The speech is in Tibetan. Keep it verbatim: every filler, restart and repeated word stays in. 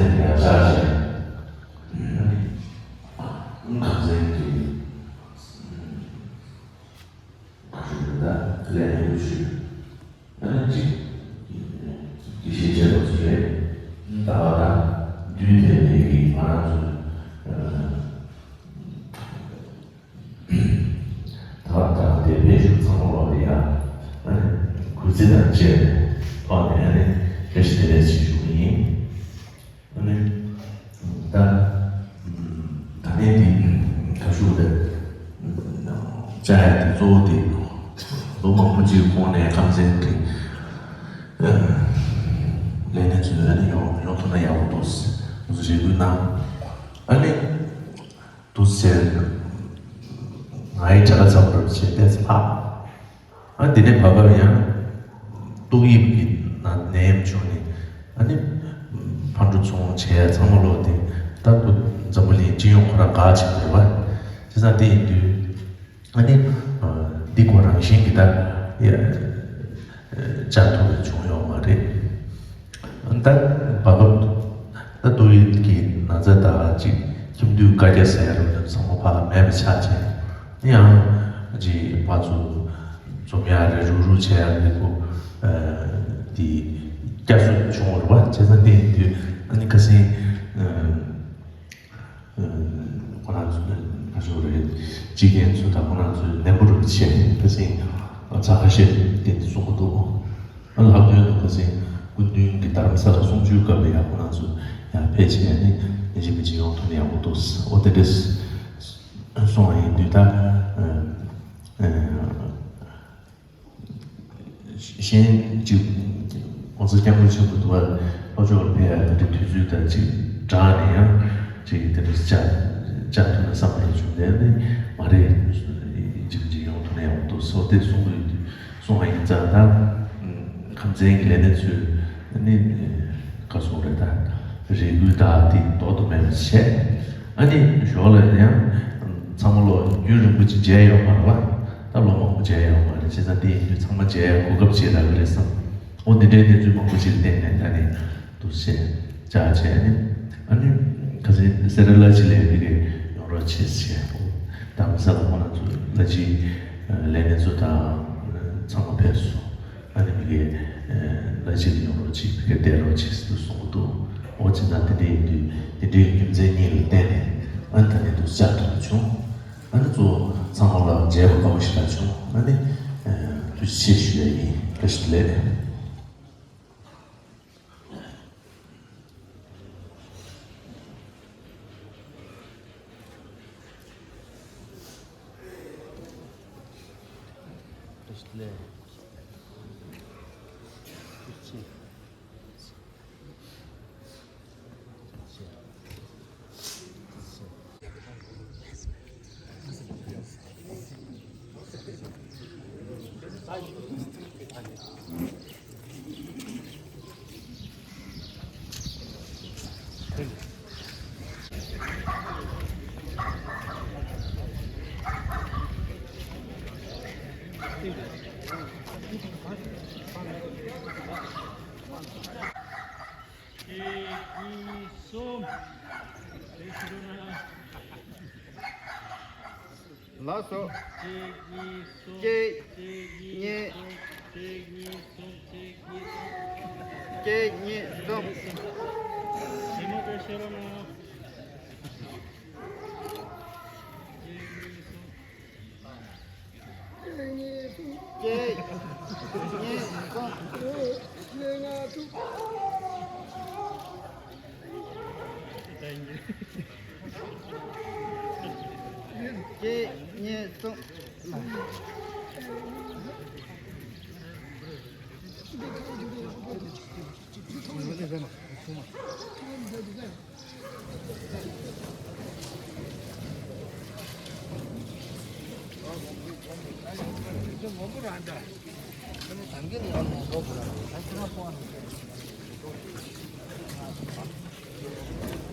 ཡང་བཞག་བྱས། ཁམས་ཚན་གྱི་ཁ་ཤུ་ད་ལས་ཡོད་ཞུ། ཨ་ནི་ཅིག་དགེ་བཤེས་བྱས་པ་ཚོ་རེད། ད་བར་ད་བདུན་ཐེབས་ནས་ཀྱི་ང་རང་ཚོ་ད་བར་ད་དེ་ཕེབས་བཞུགས་ཚང་མ་ལོག་ལ་ཡ་ཨ་ནི་གུས་བརྩི་དང་བཅས་ནས་ཐོག་ནས་ཨ་ནི་བཀྲ་ཤིས་བདེ་ལེགས་ཞེས་ཞུ་གི་ཡིན། ཨ་ནི། ད། ད་ནས་དེ་ཁ་ཤུ་རེད། བཅའ་ཡ་དེ་གཙོ་བོ་དེ། ལོ་མང་པོ་ཅིག་གོང་ནས་ཁམས་ཚན་གྱི་ལས་སྣེ་ཚོས་ཨ་ནི་ཡོང་ཡོང་ཐུབ་ན་ཡག་པོ་འདུག་ཟེར་རེ་སྐུལ་གནང་། ཨ་ནི། འདུག་ཟེར། ང་ཡི་གྲྭ་ཁ་ཚང་མར་བྱས་ཏེ་ཕ། ཨ་འདི་ནས་བར་སྐབས་ཡང་ཏོག་དབྱིབས་ཀྱི་ན་ནད་ཡམས་བྱུང་ནས་ཨ་ནི་ཕ་འགྲོ་ཚོང་བྱས་ཚང་མ་ལོག་སྟེ་ད་འདུག་འཛམ་བུ་གླིང་སྤྱི་ཡོངས་ཁོ་རང་དགའ་ཆེ་རེད་བ། བྱས་ཙང་དེ་ཡིན་དུས་ཨ་ནི་འདི་ཁོ་རང་བཞིན་གྱི་ད་ཡ་བཅར་ཐུབ་པ་བྱུང་ཡོད་མ་རེད། ད་བར་སྐབས་ད་ཏོག་དབྱིབས་ཀྱི་ན་ཚ་དང་ཅིག་ཁྱིམ་དུས་བཀའ་རྒྱ་ཟེར་ཡ་རུ་ཚང་མ་ཕར་མེད་པ་ཆགས་བྱས། ཡང་ཅིག་ཕར་ཚུར་འཛོམས་ཡ་རེད་རུག་རུག་བྱས་ཡ་རེད་ཁོ། དེ་བསྐྱར་གསོ་བྱུང་བ་རེད་བ། བྱས་ཙང་དེ་ཡིན་དུས་ཨ་ནི་ཁ་སང་ཁོ་རང་ཚོ་ཁ་ཤོར་རེད། སྤྱི་རྒན་ཚོ་དང་ཁོ་རང་ཚོས་ནན་པོ་རུ་བྱས་ཁ་སང་ཚ་ཁ་ཤས་དེ་གསུང་གི་འདུག་ཨ་ལགས་དོན་དུ་ཁ་སང་སྐུ་མདུན་གྱི་དྷ་རམ་ས་ལ་གསུང་ཆོས་སྐབས་ལ་ཡང་ཁོ་རང་ཚོ་ཡང་ཕེབས་བྱས་ནས་ཡིན་གཅིག་མིན་གཅིག་ཡོང་ཐུབ་ན་ཡག་པོ་འདུག་ཨོ་དེ་འདྲས་གསུང་བ་ཡིན་དུས་ད་གཞན་གཅིག་༸གོང་ས་༸སྐྱབས་མགོན་ཆེན་པོ་འདུག་བ་ལྷོ་ཕྱོགས་ལ་ཕེབས་ཡ་དེ་འདྲ་དུས་ཚོད་དང་གཅིག་སྦྲགས་ནས་ཡང་གཅིག་དེ་འདྲས་བཅར་བཅར་ཐུབ་ན་བསམ་པ་རེ་བྱུང་། དེ་ནི་མ་རེད། ཡིན་གཅིག་མིན་གཅིག་ཡོང་ཐུབ་ན་ཡག་པོ་འདུག་ཟེར་དེ་གསུང་གི་ཡོད་དུས། སོང་བ་ཡིན་ཙང་ད། ཁམས་ཚན་གྱི་ལས་སྣེ་ཚོས་ནི་ག་སོང་རེད་ད། རེ་སྐུལ་དག་དེ་ལྡོག་ཏུ་མེད་པ་བྱས། ཨ་ནི་ཞོར་ལ་ཡང་ཚང་མ་ལོ་རྒྱུན་རིང་པོ་ཅིག་མཇལ་ཡོད་མ་རེད་བ། ད་ལོ་མང་པོ་མཇལ་ཡོད་མ་རེད། བྱས་ཙང་དེ་ཡིན་དུས་ཚང་མ་མཇལ་ཡ་གོ་སྐབས་ཅིག་རག་གི་རེད་བསམ། འོ་འདི་འདྲའི་གནས་ཚུལ་མང་པོ་ཅིག་བརྟེན་ནས་ད་ནི་འདུག་སེ་བཅར་བྱས་ནས། ཨ་ནི་ཁ་སང་སེ་ར་ལ་ཅི་ལས་མི་རེ་ཡོང་རོགས་བྱེད་ཟེར། དྷ་རམ་ས་ལ་ཁོ་ན་ཚོ་ལ་ཅི་ལས་སྣེ་ཚོ་དང་ཚང་མ་ཕེབས་སོང་། ཨ་ནི་མི་གེ་ལ་ཅི་ལ་ཡོང་རོགས་བྱེད། མི་གེ་བསྡད་རོགས་བྱེད་ཟེར་དུ་གསུང་གི་འདུག་འོ་བྱས་ན་དེ་འདྲ་ཡིན་དུས་དེ་འདྲའི་རྒྱུ་མཚན་གཉིས་ལ་བརྟེན་ནས་ཨ་ནི་ད་ནི་འདུག་བཅར་ཐུབ་པ་བྱུང་། ཨ་ནི་གཙོ་བོ་ཚང་མ་ལ་མཇལ་བ་དགའ་པོ་ཞིག་རག་བྱུང་། ཨ་ནི་ཐུགས་རྗེ་ཆེ་ཞུ་ཡ་ཡིན། བཀྲ་ཤིས་བདེ་ལེགས། གཅིག་གཉིས་གསུམ། ལགས་སོ། གཅིག་གཉིས་གསུམ། གཅིག་གཅིག་གཉིས། གཅིག་གཉིས་གསུམ། གཅིག་གཉིས་གསུམ། གཅིག་གཉིས་གསུམ། གཅིག་གཉིས་གསུམ། གཅིག་གཉིས་གསུམ། གཅིག་གཉིས་གསུམ།